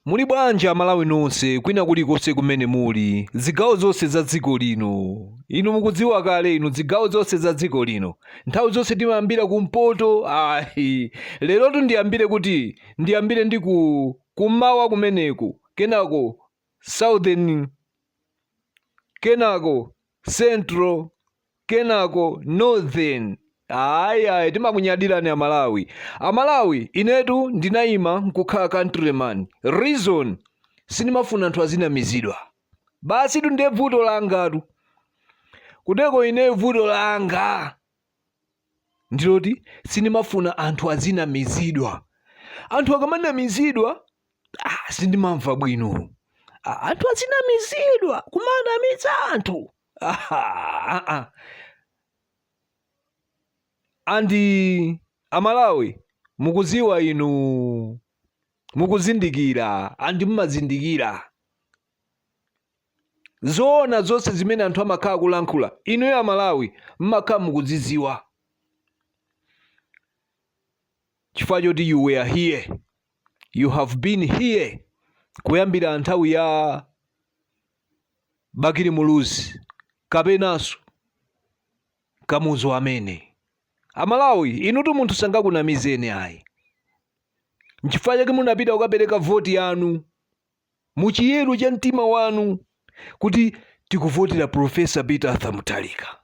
Muli bwanji Amalawi nonse kwina kulikonse kumene muli, zigawo zonse za dziko lino. Inu mukudziwa kale inu zigawo zonse za dziko lino. Nthawi zonse timayambira kumpoto, ayi. Lerotu ndiyambire kuti ndiyambire ndi ku kummawa kumeneku, kenako southern, kenako central, kenako northern. Ayi ayi, timakunyadirani Amalawi. Amalawi, inetu ndinayima nkukhala countryman. Reason, sindimafuna anthu azinamizidwa. Basitu ndiye vuto langatu. Kuteko ine vuto langa ndiloti sindimafuna anthu azinamizidwa. Anthu akamanamizidwa, sindimamva bwino. Anthu azinamizidwa, kumanamiza anthu. Andi Amalawi mukuziwa inu, mukuzindikira andi mumazindikira zoona zonse zimene anthu amakhala kulankhula. Inuyo Amalawi mmakhala mukuziziwa chifukwa choti you were here, you have been here kuyambira nthawi ya Bakili Muluzi kapenanso Kamuzu amene. Amalawi inutu munthu sangakunamizeni ayi. Nchifukwa chake munapita kukapereka voti yanu muchiyero cha mtima wanu kuti tikuvotera Professor Peter Arthur Mutharika.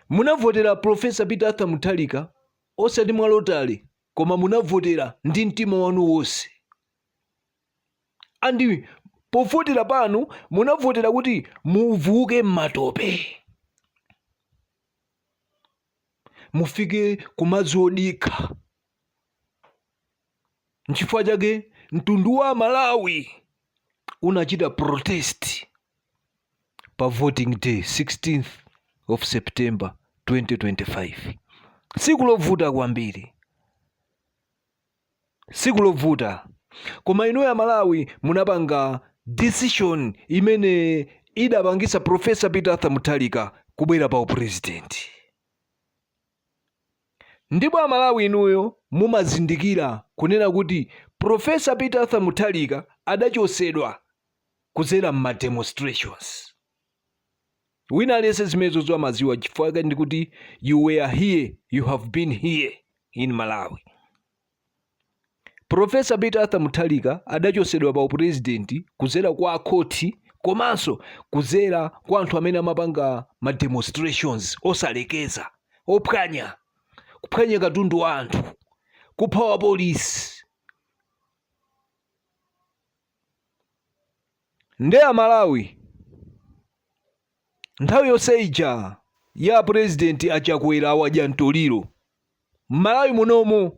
Munavotera Professor Peter Arthur Mutharika osati mwalotale, koma munavotera ndi mtima wanu wonse. Andi povotera panu munavotera kuti muvuke m'matope, mufike kumadzi odikha. Nchifukwa chake mtundu wa Malawi unachita protest pa voting day 16th of September 2025. Tsiku lovuta kwambiri, tsiku lovuta. Koma inuyo Amalawi munapanga decision imene idapangisa Professor Peter Arthur Mutharika kubwera pa upresident. Ndipo Amalawi inuyo mumazindikira kunena kuti Professor Peter Arthur Mutharika adachosedwa kudzera mma demonstrations. Wina aliyense zimenezozo amaziwa, chifukwa chake ndikuti you were here, you have been here in Malawi. Professor Peter Arthur Mutharika adachosedwa pa upresident kudzera kwa akhoti komanso kudzera kwa anthu amene amapanga ma demonstrations osalekeza, ophwanya, kuphwanya katundu wa anthu, kupha wa polisi. Nde Amalawi nthawi yonse ija ya president aChakwera awadya mtoliro m'Malawi munomo,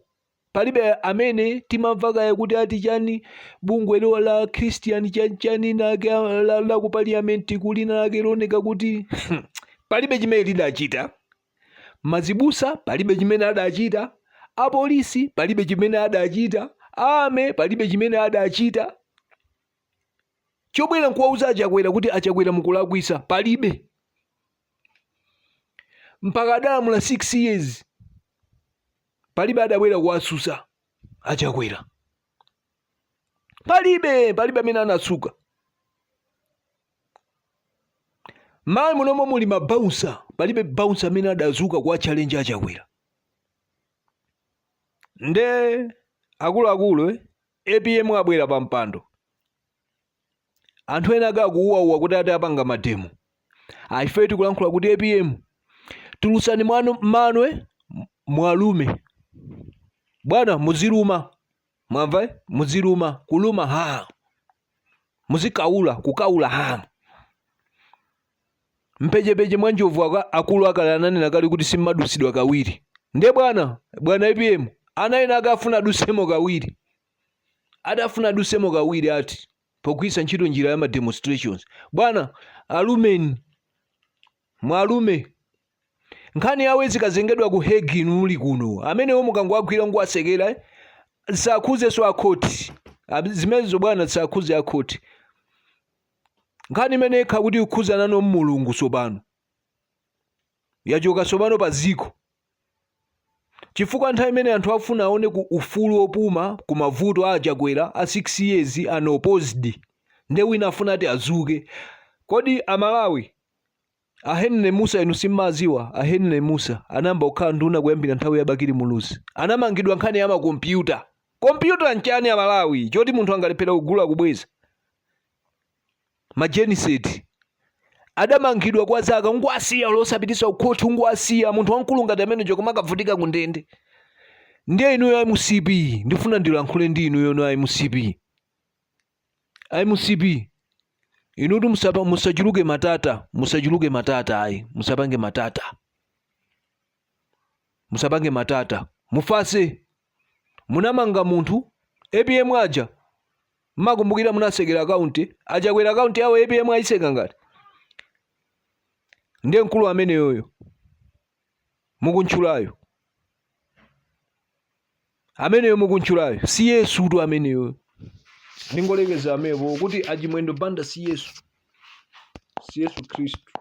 palibe amene timamva kaya kuti ati chani bungwe lo la Christian chani nake la ku parliament kulina lake loneka kuti palibe chimene lidachita. Mazibusa palibe chimene adachita, apolisi palibe chimene adachita, army palibe chimene adachita. Chobwera nkuwauza aChakwera kuti aChakwera mukulakwisa, palibe. Mpaka adalamula 6 years palibe adabwera kuwasusa aChakwera, palibe, palibe amene anatsuka. Malawi munomo muli mabouncer, palibe bouncer amene adazuka kuwa challenge aChakwera. Nde akuluakulu APM abwera pa mpando, anthu ena ake akuuwauwa kuti ati apanga mademo. Ife tikulankhula kuti APM tulusani mwanu manwe mwalume bwana, muziluma mwamva, muziluma kuluma ha, muzikaula kukaula ha. Mpechepeche mwa njovu akulu akale ananena kale kuti simmadusidwa kawiri. Nde bwana APM ana ena ake afuna adusemo kawiri, adafuna adusemo kawiri ati pogwiritsa ntchito njira ya ma demonstrations. Bwana alumeni mwalume, nkhani yawo izikazengedwa ku Hague inu muli kuno, amenewo mukangowagwira nkuwasekera zisakhuzenso akhoti. Zimenezo bwana zisakhuze akhoti. Nkhani imene ikha kuti ikhuza nano Mulungu sopano yachoka sopano pa ziko. Chifukwa nthawi imene anthu afuna aone ku ufulu wopuma ku mavuto a Chakwera a 6 years unopposed, nde wina afuna ati azuke. Kodi Amalawi, a Henry Musa inu simmaziwa? A Henry Musa anayamba kukhala nduna kuyambira nthawi ya Bakili Muluzi. Anamangidwa nkhani ya makompyuta. Kompyuta nchani Amalawi choti munthu angalephera kugula kubweza? Ma genset adamangidwa kwa zaka ngwasiya losapitisa kukhoti, ngwasiya munthu wamkulu ngati amenejo koma akavutika ku ndende. Ndiye inuyo a MCP, ndifuna ndilankhule ndi inuyo no a MCP. A MCP inutu musachuluke matata, musachuluke matata ayi, musapange matata, musapange matata, mufase. Munamanga munthu APM aja, mmakumbukira munasekera akaunti achakwera, akaunti yawo APM ayiseka ngati ndiye mkulu ameneyoyo mukuntchulayo, ameneyo mukuntchulayo si Yesu tu ameneyo. Ndingolekeza amepo kuti Achimwendo Banda si Yesu, si Yesu Khristu.